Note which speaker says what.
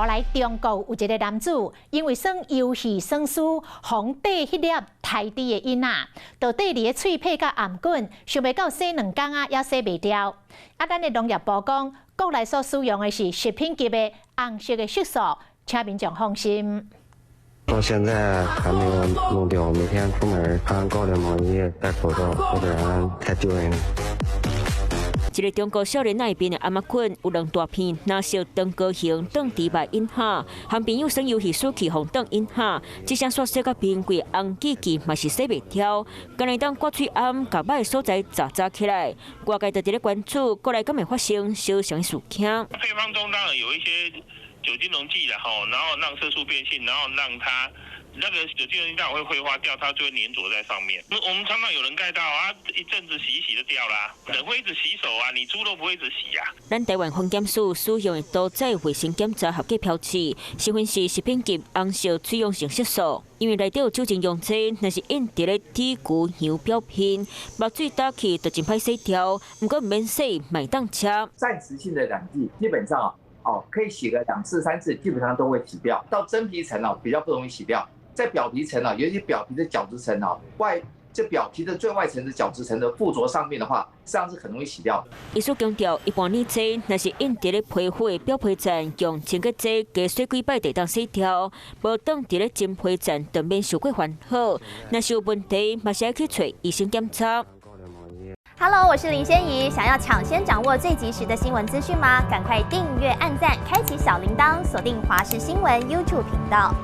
Speaker 1: 來中國有一个男子，因為耍遊戲耍輸，予人綴彼粒刣豬的印仔，就綴佇咧喙䫌佮頷頸，想袂到洗2工啊，猶洗袂掉。啊，咱的農業部講，國內所使用的是食品級的紅色的色素，請民眾放心。
Speaker 2: 到現在還沒有弄掉，每天出門穿高領毛衣、戴口罩，不然太丟人了。
Speaker 3: 一个中國少年仔邊的頷頸有兩大片藍色長高形當豬肉印仔，和朋友耍遊戲輸去予當印仔，這聲煞洗甲冰櫃紅記記嘛是洗袂掉，敢會當掛喙罨共肉的所在紮紮起來，外界就佇咧關注，國內敢會發生相像事件。
Speaker 4: 配方中當然有一些酒精溶劑的吼，然後讓色素變性，然後讓它那個酒精溶劑會揮發掉，它就會黏著在上面。我們常常有人蓋到啊，一陣子洗一洗就掉啦。人會一直洗手啊，你豬肉不會一直洗啊。
Speaker 3: 咱台灣防檢署使用的屠宰衛生檢查合格標誌，身份是食品級紅色水溶性色素。因為內底有酒精溶劑，若是印佇咧豬牛羊表皮，墨水打去就真歹洗掉。毋過毋免洗，嘛會當食。
Speaker 5: 暫時性的染劑基本上啊，哦，可以洗個兩次三次，基本上都會洗掉。到真皮層哦，比較不容易洗掉。在表皮層啊，尤其表皮的角質層啊，外這表皮的最外層的角質層的附着上面的話，實際上是很容易洗掉。
Speaker 3: 醫師強調，一般染劑若是印佇咧皮膚的表皮層，用清潔劑加洗幾擺就會當洗掉，無當佇咧真皮層就免傷過煩惱。若是有問題，嘛是愛去揣醫生檢查。
Speaker 6: Hello，我是林仙怡。想要搶先掌握最及時的新聞資訊嗎？趕快訂閱、按讚、開啟小鈴鐺，鎖定華視新聞 YouTube 頻道。